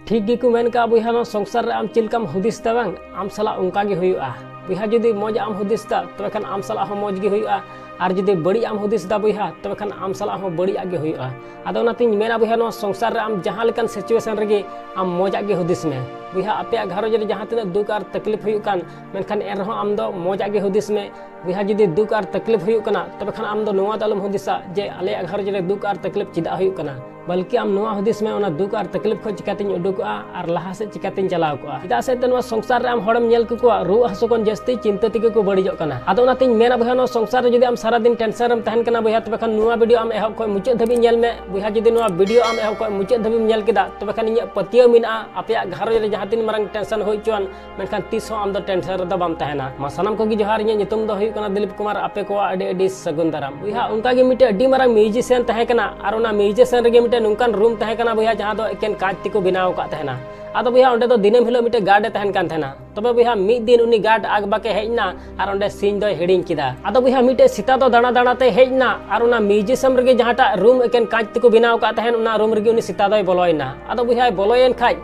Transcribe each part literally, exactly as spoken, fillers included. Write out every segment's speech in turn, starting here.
ᱴᱷᱤᱠ ᱜᱮᱠᱚ ᱢᱮᱱ ᱠᱟᱜᱼᱟ ᱵᱚᱭᱦᱟ, ᱱᱚᱣᱟ ᱥᱚᱝᱥᱟᱨ ᱨᱮ ᱟᱢ ᱪᱮᱫ ᱞᱮᱠᱟᱢ ᱦᱩᱫᱤᱥ ᱫᱟ ᱵᱟᱝ, ᱟᱢ ᱥᱟᱞᱟᱜ ᱚᱱᱠᱟ ᱜᱮ ᱦᱩᱭᱩᱜᱼᱟ᱾ ᱵᱚᱭᱦᱟ, ᱡᱩᱫᱤ ᱢᱚᱡᱽ ᱟᱜ ᱮᱢ ᱦᱩᱫᱤᱥ ᱫᱟ, ᱛᱚᱵᱮ ᱠᱷᱟᱱ ᱟᱢ ᱥᱟᱞᱟᱜ ᱦᱚᱸ ᱢᱚᱡᱽ ᱜᱮ ᱦᱩᱭᱩᱜᱼᱟ᱾ ᱟᱨ ᱡᱩᱫᱤ ᱵᱟᱹᱲᱤᱡ ᱟᱜ ᱮᱢ ᱦᱩᱫᱤᱥ ᱫᱟ ᱵᱚᱭᱦᱟ, ᱛᱚᱵᱮ ᱠᱷᱟᱱ ᱟᱢ ᱥᱟᱞᱟᱜ ᱦᱚᱸ ᱵᱟᱹᱲᱤᱡ ᱟᱜ ᱜᱮ ᱦᱩᱭᱩᱜᱼᱟ᱾ ᱟᱫᱚ ᱚᱱᱟᱛᱤᱧ ᱢᱮᱱᱟ ᱵᱚᱭᱦᱟ, ᱱᱚᱣᱟ ᱥᱚᱝᱥᱟᱨ ᱨᱮ ᱟᱢ ᱡᱟᱦᱟᱸ ᱞᱮᱠᱟᱱ situation ᱨᱮᱜᱮ ᱟᱢ ᱢᱚᱡᱽ ᱟᱜ ᱜᱮ ᱦᱩᱫᱤᱥ ᱢᱮ᱾ ᱵᱚᱭᱦᱟ, ᱟᱯᱮᱭᱟᱜ ᱜᱷᱟᱨᱚᱸᱡᱽ ᱨᱮ ᱡᱟᱦᱟᱸ ᱛᱤᱱᱟᱹᱜ ᱫᱩᱠ ᱟᱨ ᱛᱟᱠᱞᱤᱯ ᱦᱩᱭᱩᱜ ᱠᱟᱱ, ᱢᱮᱱᱠᱷᱟᱱ ᱮᱱ ᱨᱮᱦᱚᱸ ᱟᱢ ᱫᱚ ᱢᱚᱡᱽ ᱟᱜ ᱜᱮ ᱦᱩᱫᱤᱥ ᱢᱮ᱾ ᱵᱚᱭᱦᱟ, ᱡᱩᱫᱤ ᱫᱩᱠ ᱟᱨ ᱛᱟᱠᱞᱤᱯ ᱦᱩᱭᱩᱜ ᱠᱟᱱᱟ, ᱛᱚᱵᱮ ᱠᱷᱟᱱ ᱟᱢ ᱫᱚ ᱱᱚᱣᱟ ᱫᱚ ᱟᱞᱚᱢ ᱦᱩᱫᱤᱥᱟ ᱡᱮ ᱟᱞᱮᱭᱟᱜ ᱜᱷᱟᱨᱚᱸᱡᱽ ᱨᱮ ᱫᱩᱠ ᱟᱨ ᱛᱟᱠᱞᱤᱯ ᱪᱮᱫᱟᱜ ᱦᱩᱭᱩᱜ ᱠᱟᱱᱟ, ᱵᱚᱞᱠᱤ ᱟᱢ ᱱᱚᱣᱟ ᱦᱩᱫᱤᱥ ᱢᱮ, ᱚᱱᱟ ᱫᱩᱠ ᱟᱨ ᱛᱟᱠᱞᱤᱯ ᱠᱷᱚᱱ ᱪᱤᱠᱟᱛᱤᱧ ᱩᱰᱩᱠᱚᱜᱼᱟ ᱟᱨ ᱞᱟᱦᱟ ᱥᱮᱫ ᱪᱤᱠᱟᱛᱤᱧ ᱪᱟᱞᱟᱣ ᱠᱚᱜᱼᱟ᱾ ᱪᱮᱫᱟᱜ ᱥᱮ ᱮᱱᱛᱮ ᱱᱚᱣᱟ ᱥᱚᱝᱥᱟᱨ ᱨᱮ ᱟᱢ ᱦᱚᱲᱮᱢ ᱧᱮᱞ ᱠᱚᱣᱟ, ᱨᱩᱣᱟᱹᱜ ᱦᱟᱹᱥᱩ ᱠᱷᱚᱱ ᱡᱟᱹᱥᱛᱤ ᱪᱤᱱᱛᱟᱹ ᱛᱮᱜᱮ ᱠᱚ ᱵᱟᱹᱲᱤᱡᱚᱜ ᱠᱟᱱᱟ᱾ ᱟᱫᱚ ᱚᱱᱟᱛᱤᱧ ᱢᱮᱱᱟ ᱵᱚᱭᱦᱟ, ᱱᱚᱣᱟ ᱥᱚᱝᱥᱟᱨ ᱨᱮ ᱡᱩᱫᱤ ᱟᱢ ᱥᱟᱨᱟ ᱫᱤᱱ tension ᱨᱮᱢ ᱛᱟᱦᱮᱱ ᱠᱟᱱᱟ ᱵᱚᱭᱦᱟ, ᱛᱚᱵᱮ ᱠᱷᱟᱱ ᱱᱚᱣᱟ video ᱟᱢ ᱮᱦᱚᱵ ᱠᱷᱚᱱ ᱢᱩᱪᱟᱹᱫ ᱫᱷᱟᱹᱵᱤᱡ ᱧᱮᱞ ᱢᱮ᱾ ᱵᱚᱭᱦᱟ, ᱡᱩᱫᱤ ᱱᱚᱣᱟ video ᱟᱢ ᱮᱦᱚᱵ ᱠᱷᱚᱱ ᱢᱩᱪᱟᱹᱫ ᱫᱷᱟᱹᱵᱤᱡ ᱧᱮᱞ ᱠᱮᱫᱟ, ᱛᱚᱵᱮ ᱠᱷᱟᱱ ᱤᱧᱟᱹᱜ ᱯᱟᱹᱛᱭᱟᱹᱣ ᱢᱮᱱᱟᱜᱼᱟ, ᱟᱯᱮᱭᱟᱜ ᱜᱷᱟᱨᱚᱸᱡᱽ ᱨᱮ ᱡᱟᱦᱟᱸ ᱛᱤᱱ ᱢᱟᱨᱟᱝ tension ᱦᱩᱭ ᱦᱚᱪᱚᱣᱟᱱ, ᱢᱮᱱᱠᱷᱟᱱ ᱛᱤᱥ ᱦᱚᱸ ᱟᱢ ᱫᱚ tension ᱨᱮᱫᱚ ᱵᱟᱢ ᱛᱟᱦᱮᱱᱟ᱾ ᱢᱟ ᱥᱟᱱᱟᱢ ᱠᱚᱜᱮ ᱡᱚᱦᱟᱨ, ᱤᱧᱟᱹᱜ ᱧᱩᱛᱩᱢ ᱫᱚ ᱦᱩᱭᱩᱜ ᱠᱟᱱᱟ ᱫᱤᱞᱤᱯ ᱠᱩᱢᱟᱨ, ᱟᱯᱮ ᱠᱚᱣᱟᱜ ᱟᱹᱰᱤ ᱟᱹᱰᱤ ᱥᱟᱹᱜᱩᱱ ᱫᱟᱨᱟᱢ᱾ ᱵᱚᱭᱦᱟ, ᱚᱱᱠᱟ ᱜᱮ ᱢᱤᱫᱴᱮᱡ ᱟᱹᱰᱤ ᱢᱟᱨᱟᱝ musician ᱛᱟᱦᱮᱸ ᱠᱟᱱᱟ, ᱟᱨ ᱚᱱᱟ musician ᱨᱮᱜᱮ ᱢᱤᱫᱴᱮᱡ ᱱᱚᱝᱠᱟᱱ room ᱛᱟᱦᱮᱸ ᱠᱟᱱᱟ ᱵᱚᱭᱦᱟ, ᱡᱟᱦᱟᱸ ᱫᱚ ᱮᱠᱮᱱ ᱠᱟᱸᱪ ᱛᱮᱠᱚ ᱵᱮᱱᱟᱣ ᱟᱠᱟᱫ ᱛᱟᱦᱮᱱᱟ᱾ ᱟᱫᱚ ᱵᱚᱭᱦᱟ, ᱚᱸᱰᱮ ᱫᱚ ᱫᱤᱱᱟᱹᱢ ᱦᱤᱞᱳᱜ ᱢᱤᱫᱴᱮᱡ guard ᱮ ᱛᱟᱦᱮᱱ ᱠᱟᱱ ᱛᱟᱦᱮᱱᱟ᱾ ᱛᱚᱵᱮ ᱵᱚᱭᱦᱟ, ᱢᱤᱫ ᱫᱤᱱ ᱩᱱᱤ guard ᱟᱠᱵᱟᱠ ᱮ ᱦᱮᱡ ᱮᱱᱟ ᱟᱨ ᱚᱸᱰᱮ ᱥᱤᱧ ᱫᱚᱭ ᱦᱤᱲᱤᱧ ᱠᱮᱫᱟ᱾ ᱟᱫᱚ ᱵᱚᱭᱦᱟ, ᱢᱤᱫᱴᱮᱡ ᱥᱮᱛᱟ ᱫᱚ ᱫᱟᱬᱟ ᱫᱟᱬᱟ ᱛᱮ ᱦᱮᱡ ᱮᱱᱟ ᱟᱨ ᱚᱱᱟ musician ᱨᱮᱜᱮ ᱡᱟᱦᱟᱸᱴᱟᱜ room ᱮᱠᱮᱱ ᱠᱟᱸᱪ ᱛᱮᱠᱚ ᱵᱮᱱᱟᱣ ᱟᱠᱟᱫ ᱛᱟᱦᱮᱱ, ᱚᱱᱟ room ᱨᱮᱜᱮ ᱩᱱᱤ ᱥᱮᱛᱟ ᱫᱚᱭ ᱵᱚᱞᱚᱭᱮᱱᱟ᱾ ᱟᱫᱚ ᱵᱚᱭᱦᱟᱭ ᱵᱚᱞᱚᱭᱮᱱ ᱠᱷᱟᱡ,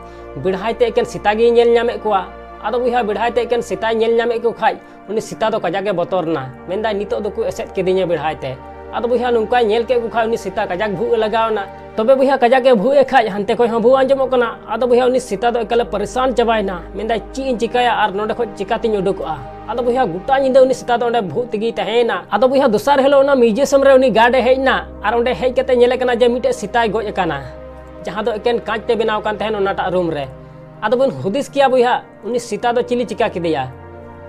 ᱵᱮᱲᱦᱟᱭ ᱛᱮ ᱮᱠᱮᱱ ᱥᱮᱛᱟ ᱜᱮᱭ ᱧᱮᱞ ᱧᱟᱢᱮᱫ ᱠᱚᱣᱟ᱾ ᱟᱫᱚ ᱵᱚᱭᱦᱟ, ᱵᱮᱲᱦᱟᱭ ᱛᱮ ᱮᱠᱮᱱ ᱥᱮᱛᱟᱭ ᱧᱮᱞ ᱧᱟᱢᱮᱫ ᱠᱚ ᱠᱷᱟᱡ, ᱩᱱᱤ ᱥᱮᱛᱟ ᱫᱚ ᱠᱟᱡᱟᱠ ᱮ ᱵᱚᱛᱚᱨ ᱮᱱᱟ᱾ ᱢᱮᱱᱫᱟᱭ, "ᱱᱤᱛᱚᱜ ᱫᱚᱠᱚ ᱮᱥᱮᱫ ᱠᱤᱫᱤᱧᱟ ᱵᱮᱲᱦᱟᱭ ᱛᱮ᱾" ᱟᱫᱚ ᱵᱚᱭᱦᱟ, ᱱᱚᱝᱠᱟᱭ ᱧᱮᱞ ᱠᱮᱫ ᱠᱚ ᱠᱷᱟᱡ ᱩᱱᱤ ᱥᱮᱛᱟ ᱠᱟᱡᱟᱠ ᱵᱷᱩᱜ ᱮ ᱞᱟᱜᱟᱣ ᱮᱱᱟ᱾ ᱛᱚᱵᱮ ᱵᱚᱭᱦᱟ, ᱠᱟᱡᱟᱠ ᱮ ᱵᱷᱩᱜ ᱮ ᱠᱷᱟᱡ ᱦᱟᱱᱛᱮ ᱠᱷᱚᱡ ᱦᱚᱸ ᱵᱷᱩᱜ ᱟᱸᱡᱚᱢᱚᱜ ᱠᱟᱱᱟ᱾ ᱟᱫᱚ ᱵᱚᱭᱦᱟ, ᱩᱱᱤ ᱥᱮᱛᱟ ᱫᱚ ᱮᱠᱟᱞᱮ ᱯᱟᱨᱤᱥᱟᱱ ᱪᱟᱵᱟᱭᱮᱱᱟ᱾ ᱢᱮᱱᱫᱟᱭ, "ᱪᱮᱫ ᱤᱧ ᱪᱤᱠᱟᱹᱭᱟ ᱟᱨ ᱱᱚᱸᱰᱮ ᱠᱷᱚᱡ ᱪᱤᱠᱟᱛᱤᱧ ᱩᱰᱩᱠᱚᱜᱼᱟ?" ᱟᱫᱚ ᱵᱚᱭᱦᱟ, ᱜᱚᱴᱟ ᱧᱤᱫᱟᱹ ᱩᱱᱤ ᱥᱮᱛᱟ ᱫᱚ ᱚᱸᱰᱮ ᱵᱷᱩᱜ ᱛᱮᱜᱮᱭ ᱛᱟᱦᱮᱸᱭᱮᱱᱟ᱾ ᱟᱫᱚ ᱵᱚᱭᱦᱟ, ᱫᱚᱥᱟᱨ ᱦᱤᱞᱳᱜ ᱚᱱᱟ musician ᱨᱮ ᱩᱱᱤ guard ᱮ ᱦᱮᱡ ᱮᱱᱟ ᱟᱨ ᱚᱸᱰᱮ ᱦᱮᱡ ᱠᱟᱛᱮ ᱧᱮᱞᱮ ᱠᱟᱱᱟ ᱡᱮ ᱢᱤᱫᱴᱮᱡ ᱥᱮᱛᱟᱭ ᱜᱚᱡ ᱟᱠᱟᱱᱟ, ᱡᱟᱦᱟᱸ ᱫᱚ ᱮᱠᱮᱱ ᱠᱟᱸᱪ ᱛᱮ ᱵᱮᱱᱟᱣ ᱠᱟᱱ ᱛᱟᱦᱮᱱ ᱚᱱᱟᱴᱟᱜ room ᱨᱮ᱾ ᱟᱫᱚ ᱵᱚᱱ ᱦᱩᱫᱤᱥ ᱠᱮᱭᱟ ᱵᱚᱭᱦᱟ, ᱩᱱᱤ ᱥᱮᱛᱟ ᱫᱚ ᱪᱤᱞᱤ ᱪᱤᱠᱟ ᱠᱮᱫᱮᱭᱟ?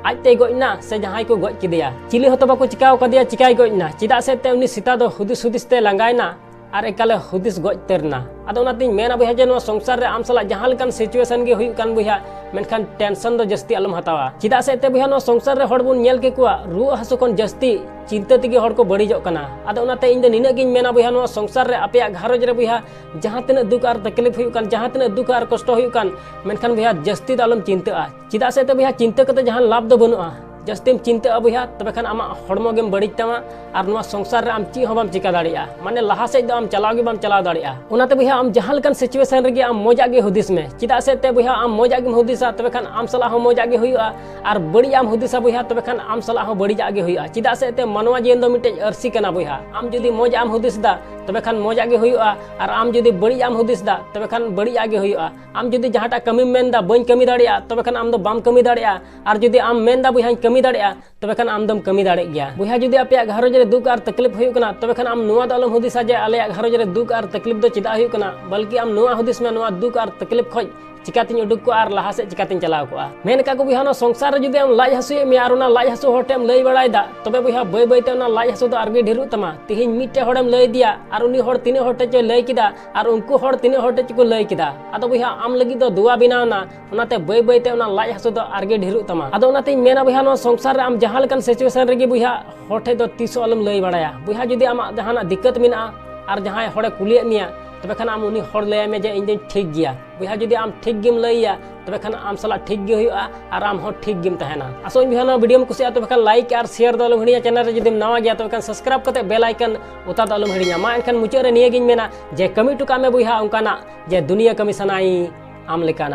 ᱟᱡ ᱛᱮᱭ ᱜᱚᱡ ᱮᱱᱟ ᱥᱮ ᱡᱟᱦᱟᱸᱭ ᱠᱚ ᱜᱚᱡ ᱠᱮᱫᱮᱭᱟ? ᱪᱤᱞᱤ ᱦᱚᱸᱛᱚ ᱵᱟᱠᱚ ᱪᱤᱠᱟᱣ ᱠᱟᱫᱮᱭᱟ, ᱪᱤᱠᱟᱭ ᱜᱚᱡ ᱮᱱᱟ? ᱪᱮᱫᱟᱜ ᱥᱮ ᱮᱱᱛᱮ ᱩᱱᱤ ᱥᱮᱛᱟ ᱫᱚ ᱦᱩᱫᱤᱥ ᱦᱩᱫᱤᱥ ᱛᱮ ᱞᱟᱸᱜᱟᱭᱮᱱᱟ ᱟᱨ ᱮᱠᱟᱞᱮ ᱦᱩᱫᱤᱥ ᱜᱚᱡ ᱩᱛᱟᱹᱨ ᱮᱱᱟ᱾ ᱟᱫᱚ ᱚᱱᱟᱛᱤᱧ ᱢᱮᱱᱟ ᱵᱚᱭᱦᱟ ᱡᱮ ᱱᱚᱣᱟ ᱥᱚᱝᱥᱟᱨ ᱨᱮ ᱟᱢ ᱥᱟᱞᱟᱜ ᱡᱟᱦᱟᱸ ᱞᱮᱠᱟᱱ situation ᱜᱮ ᱦᱩᱭᱩᱜ ᱠᱟᱱ ᱵᱚᱭᱦᱟ, ᱢᱮᱱᱠᱷᱟᱱ tension ᱫᱚ ᱡᱟᱹᱥᱛᱤ ᱟᱞᱚᱢ ᱦᱟᱛᱟᱣᱟ᱾ ᱪᱮᱫᱟᱜ ᱥᱮ ᱮᱱᱛᱮ ᱵᱚᱭᱦᱟ, ᱱᱚᱣᱟ ᱥᱚᱝᱥᱟᱨ ᱨᱮ ᱦᱚᱲ ᱵᱚᱱ ᱧᱮᱞ ᱠᱮᱠᱚᱣᱟ ᱨᱩᱣᱟᱹᱜ ᱦᱟᱹᱥᱩ ᱠᱷᱚᱱ ᱡᱟᱹᱥᱛᱤ ᱪᱤᱱᱛᱟᱹ ᱛᱮᱜᱮ ᱦᱚᱲ ᱠᱚ ᱵᱟᱹᱲᱤᱡᱚᱜ ᱠᱟᱱᱟ᱾ ᱟᱫᱚ ᱚᱱᱟᱛᱮ ᱤᱧ ᱫᱚ ᱱᱤᱱᱟᱹᱜ ᱜᱤᱧ ᱢᱮᱱᱟ ᱵᱚᱭᱦᱟ, ᱱᱚᱣᱟ ᱥᱚᱝᱥᱟᱨ ᱨᱮ ᱟᱯᱮᱭᱟᱜ ᱜᱷᱟᱨᱚᱸᱡᱽ ᱨᱮ ᱵᱚᱭᱦᱟ, ᱡᱟᱦᱟᱸ ᱛᱤᱱᱟᱹᱜ ᱫᱩᱠ ᱟᱨ ᱛᱟᱠᱞᱤᱯ ᱦᱩᱭᱩᱜ ᱠᱟᱱ, ᱡᱟᱦᱟᱸ ᱛᱤᱱᱟᱹᱜ ᱫᱩᱠ ᱟᱨ ᱠᱚᱥᱴᱚ ᱦᱩᱭᱩᱜ ᱠᱟᱱ, ᱢᱮᱱᱠᱷᱟᱱ ᱵᱚᱭᱦᱟ, ᱡᱟᱹᱥᱛᱤ ᱫᱚ ᱟᱞᱚᱢ ᱪᱤᱱᱛᱟᱹᱜᱼᱟ᱾ ᱪᱮᱫᱟᱜ ᱥᱮ ᱮᱱᱛᱮ ᱵᱚᱭᱦᱟ, ᱪᱤᱱᱛᱟᱹ ᱠᱟᱛᱮ ᱡᱟᱦᱟᱸ ᱞᱟᱵᱷ ᱫᱚ ᱵᱟᱹᱱᱩᱜᱼᱟ᱾ ᱡᱟᱹᱥᱛᱤᱢ ᱪᱤᱱᱛᱟᱹᱜᱼᱟ ᱵᱚᱭᱦᱟ, ᱛᱚᱵᱮ ᱠᱷᱟᱱ ᱟᱢᱟᱜ ᱦᱚᱲᱢᱚ ᱜᱮᱢ ᱵᱟᱹᱲᱤᱡ ᱛᱟᱢᱟ ᱟᱨ ᱱᱚᱣᱟ ᱥᱚᱝᱥᱟᱨ ᱨᱮ ᱟᱢ ᱪᱮᱫ ᱦᱚᱸ ᱵᱟᱢ ᱪᱤᱠᱟ ᱫᱟᱲᱮᱭᱟᱜᱼᱟ᱾ ᱢᱟᱱᱮ ᱞᱟᱦᱟ ᱥᱮᱫ ᱫᱚ ᱟᱢ ᱪᱟᱞᱟᱣ ᱜᱮ ᱵᱟᱢ ᱪᱟᱞᱟᱣ ᱫᱟᱲᱮᱭᱟᱜᱼᱟ᱾ ᱚᱱᱟᱛᱮ ᱵᱚᱭᱦᱟ, ᱟᱢ ᱡᱟᱦᱟᱸ ᱞᱮᱠᱟᱱ situation ᱨᱮᱜᱮ ᱟᱢ ᱢᱚᱡᱟᱜ ᱜᱮ ᱦᱩᱫᱤᱥ ᱢᱮ᱾ ᱪᱮᱫᱟᱜ ᱥᱮ ᱮᱱᱛᱮ ᱵᱚᱭᱦᱟ, ᱟᱢ ᱢᱚᱡᱟᱜ ᱜᱮᱢ ᱦᱩᱫᱤᱥᱟ, ᱛᱚᱵᱮ ᱠᱷᱟᱱ ᱟᱢ ᱥᱟᱞᱟᱜ ᱦᱚᱸ ᱢᱚᱡᱟᱜ ᱜᱮ ᱦᱩᱭᱩᱜᱼᱟ᱾ ᱟᱨ ᱵᱟᱹᱲᱤᱡᱟᱜ ᱮᱢ ᱦᱩᱫᱤᱥᱟ ᱵᱚᱭᱦᱟ, ᱛᱚᱵᱮ ᱠᱷᱟᱱ ᱟᱢ ᱥᱟᱞᱟᱜ ᱦᱚᱸ ᱵᱟᱹᱲᱤᱡᱟᱜ ᱜᱮ ᱦᱩᱭᱩᱜᱼᱟ᱾ ᱪᱮᱫᱟᱜ ᱥᱮ ᱮᱱᱛᱮ ᱢᱟᱱᱣᱟ ᱡᱤᱭᱚᱱ ᱫᱚ ᱢᱤᱫᱴᱮᱡ ᱟᱹᱨᱥᱤ ᱠᱟᱱᱟ ᱵᱚᱭᱦᱟ᱾ ᱟᱢ ᱡᱩᱫᱤ ᱢᱚᱡᱟᱜ ᱮᱢ ᱦᱩᱫᱤᱥ ᱫᱟ, ᱛᱚᱵᱮ ᱠᱷᱟᱱ ᱢᱚᱡᱟᱜ ᱜᱮ ᱦᱩᱭᱩᱜᱼᱟ᱾ ᱟᱨ ᱟᱢ ᱡᱩᱫᱤ ᱵᱟᱹᱲᱤᱡᱟᱜ ᱮᱢ ᱦᱩᱫᱤᱥ ᱫᱟ, ᱛᱚᱵᱮ ᱠᱷᱟᱱ ᱵᱟᱹᱲᱤᱡᱟᱜ ᱜᱮ ᱦᱩᱭᱩᱜᱼᱟ᱾ ᱟᱢ ᱡᱩᱫᱤ ᱡᱟᱦᱟᱸᱴᱟᱜ ᱠᱟᱹᱢᱤᱢ ᱢᱮᱱ ᱫᱟ, "ᱵᱟᱹᱧ ᱠᱟᱹᱢᱤ ᱫᱟᱲᱮᱭᱟᱜᱼᱟ", ᱛᱚᱵᱮ ᱠᱷᱟᱱ ᱟᱢ ᱫᱚ ᱵᱟᱢ ᱠᱟᱹᱢᱤ ᱫᱟᱲᱮᱭᱟᱜᱼᱟ᱾ ᱟᱨ ᱡᱩᱫᱤ ᱟᱢ ᱢᱮᱱ ᱫᱟ, "ᱵᱚᱭᱦᱟᱧ ᱠᱟᱹᱢᱤ ᱫᱟᱲᱮᱭᱟᱜᱼᱟ", ᱛᱚᱵᱮ ᱠᱷᱟᱱ ᱟᱢ ᱫᱚᱢ ᱠᱟᱹᱢᱤ ᱫᱟᱲᱮᱭᱟᱜ ᱜᱮᱭᱟ᱾ ᱵᱚᱭᱦᱟ, ᱡᱩᱫᱤ ᱟᱯᱮᱭᱟᱜ ᱜᱷᱟᱨᱚᱸᱡᱽ ᱨᱮ ᱫᱩᱠ ᱟᱨ ᱛᱟᱠᱞᱤᱯ ᱦᱩᱭᱩᱜ ᱠᱟᱱᱟ, ᱛᱚᱵᱮ ᱠᱷᱟᱱ ᱟᱢ ᱱᱚᱣᱟ ᱫᱚ ᱟᱞᱚᱢ ᱦᱩᱫᱤᱥᱟ ᱡᱮ ᱟᱞᱮᱭᱟᱜ ᱜᱷᱟᱨᱚᱸᱡᱽ ᱨᱮ ᱫᱩᱠ ᱟᱨ ᱛᱟᱠᱞᱤᱯ ᱫᱚ ᱪᱮᱫᱟᱜ ᱦᱩᱭᱩᱜ ᱠᱟᱱᱟ, ᱵᱚᱞᱠᱤ ᱟᱢ ᱱᱚᱣᱟ ᱦᱩᱫᱤᱥ ᱢᱮ, ᱱᱚᱣᱟ ᱫᱩᱠ ᱟᱨ ᱛᱟᱠᱞᱤᱯ ᱠᱷᱚᱡ ᱪᱤᱠᱟᱛᱤᱧ ᱩᱰᱩᱠ ᱠᱚᱜᱼᱟ ᱟᱨ ᱞᱟᱦᱟ ᱥᱮᱫ ᱪᱤᱠᱟᱛᱤᱧ ᱪᱟᱞᱟᱣ ᱠᱚᱜᱼᱟ᱾ ᱢᱮᱱ ᱟᱠᱟᱫ ᱠᱚ ᱵᱚᱭᱦᱟ, ᱱᱚᱣᱟ ᱥᱚᱝᱥᱟᱨ ᱨᱮ ᱡᱩᱫᱤ ᱟᱢ ᱞᱟᱡ ᱦᱟᱹᱥᱩᱭᱮᱫ ᱢᱮᱭᱟ ᱟᱨ ᱚᱱᱟ ᱞᱟᱡ ᱦᱟᱹᱥᱩ ᱦᱚᱲ ᱴᱷᱮᱱ ᱮᱢ ᱞᱟᱹᱭ ᱵᱟᱲᱟᱭᱮᱫᱟ, ᱛᱚᱵᱮ ᱵᱚᱭᱦᱟ, ᱵᱟᱹᱭ ᱵᱟᱹᱭᱛᱮ ᱚᱱᱟ ᱞᱟᱡ ᱦᱟᱹᱥᱩ ᱫᱚ ᱟᱨᱜᱮ ᱰᱷᱮᱨᱚᱜ ᱛᱟᱢᱟ᱾ ᱛᱤᱦᱤᱧ ᱢᱤᱫᱴᱮᱡ ᱦᱚᱲᱮᱢ ᱞᱟᱹᱭ ᱟᱫᱮᱭᱟ ᱟᱨ ᱩᱱᱤ ᱦᱚᱲ ᱛᱤᱱᱟᱹᱜ ᱦᱚᱲ ᱴᱷᱮᱡ ᱪᱚᱭ ᱞᱟᱹᱭ ᱠᱮᱫᱟ ᱟᱨ ᱩᱱᱠᱩ ᱦᱚᱲ ᱛᱤᱱᱟᱹᱜ ᱦᱚᱲ ᱴᱷᱮᱡ ᱪᱚᱠᱚ ᱞᱟᱹᱭ ᱠᱮᱫᱟ᱾ ᱟᱫᱚ ᱵᱚᱭᱦᱟ, ᱟᱢ ᱞᱟᱹᱜᱤᱫ ᱫᱚ ᱫᱩᱣᱟ ᱵᱮᱱᱟᱣ ᱮᱱᱟ, ᱚᱱᱟᱛᱮ ᱵᱟᱹᱭ ᱵᱟᱹᱭᱛᱮ ᱚᱱᱟ ᱞᱟᱡ ᱦᱟᱹᱥᱩ ᱫᱚ ᱟᱨᱜᱮ ᱰᱷᱮᱨᱚᱜ ᱛᱟᱢᱟ᱾ ᱟᱫᱚ ᱚᱱᱟᱛᱤᱧ ᱢᱮᱱᱟ ᱵᱚᱭᱦᱟ, ᱱᱚᱣᱟ ᱥᱚᱝᱥᱟᱨ ᱨᱮ ᱟᱢ ᱡᱟᱦᱟᱸ ᱞᱮᱠᱟᱱ situation ᱨᱮᱜᱮ ᱵᱚᱭᱦᱟ, ᱦᱚᱲ ᱴᱷᱮᱡ ᱫᱚ ᱛᱤᱥ ᱦᱚᱸ ᱟᱞᱚᱢ ᱞᱟᱹᱭ ᱵᱟᱲᱟᱭᱟ᱾ ᱵᱚᱭᱦᱟ, ᱡᱩᱫᱤ ᱟᱢᱟᱜ ᱡᱟᱦᱟᱱᱟᱜ ᱫᱤᱠᱠᱟᱛ ᱢᱮᱱᱟᱜᱼᱟ ᱟᱨ ᱡᱟᱦᱟᱸᱭ ᱦᱚᱲᱮ ᱠᱩᱞᱤᱭᱮᱫ ᱢᱮᱭᱟ, ᱛᱚᱵᱮ ᱠᱷᱟᱱ ᱟᱢ ᱩᱱᱤ ᱦᱚᱲ ᱞᱟᱹᱭᱟᱭ ᱢᱮ ᱡᱮ, "ᱤᱧ ᱫᱚᱧ ᱴᱷᱤᱠ ᱜᱮᱭᱟ᱾" ᱵᱚᱭᱦᱟ, ᱡᱩᱫᱤ ᱟᱢ ᱴᱷᱤᱠ ᱜᱮᱢ ᱞᱟᱹᱭ ᱟᱭᱟ, ᱛᱚᱵᱮ ᱠᱷᱟᱱ ᱟᱢ ᱥᱟᱞᱟᱜ ᱴᱷᱤᱠ ᱜᱮ ᱦᱩᱭᱩᱜᱼᱟ ᱟᱨ ᱟᱢ ᱦᱚᱸ ᱴᱷᱤᱠ ᱜᱮᱢ ᱛᱟᱦᱮᱱᱟ᱾ ᱟᱥᱚᱜ ᱟᱹᱧ ᱵᱚᱭᱦᱟ, ᱱᱚᱣᱟ video ᱮᱢ ᱠᱩᱥᱤᱭᱟᱜᱼᱟ, ᱛᱚᱵᱮ ᱠᱷᱟᱱ like ᱟᱨ share ᱫᱚ ᱟᱞᱚᱢ ᱦᱤᱲᱤᱧᱟ᱾ Channel ᱨᱮ ᱡᱩᱫᱤᱢ ᱱᱟᱣᱟ ᱜᱮᱭᱟ, ᱛᱚᱵᱮ ᱠᱷᱟᱱ subscribe ᱠᱟᱛᱮ bell icon ᱚᱛᱟ ᱫᱚ ᱟᱞᱚᱢ ᱦᱤᱲᱤᱧᱟ᱾ ᱢᱟ ᱮᱱᱠᱷᱟᱱ ᱢᱩᱪᱟᱹᱫ ᱨᱮ ᱱᱤᱭᱟᱹ ᱜᱤᱧ ᱢᱮᱱᱟ ᱡᱮ ᱠᱟᱹᱢᱤ ᱦᱚᱴᱚ ᱠᱟᱜ ᱢᱮ ᱵᱚᱭᱦᱟ ᱚᱱᱠᱟᱱᱟᱜ ᱡᱮ ᱫᱩᱱᱤᱭᱟᱹ ᱠᱟᱹᱢᱤ ᱥᱟᱱᱟᱭ ᱟᱢ ᱞᱮᱠᱟᱱᱟᱜ᱾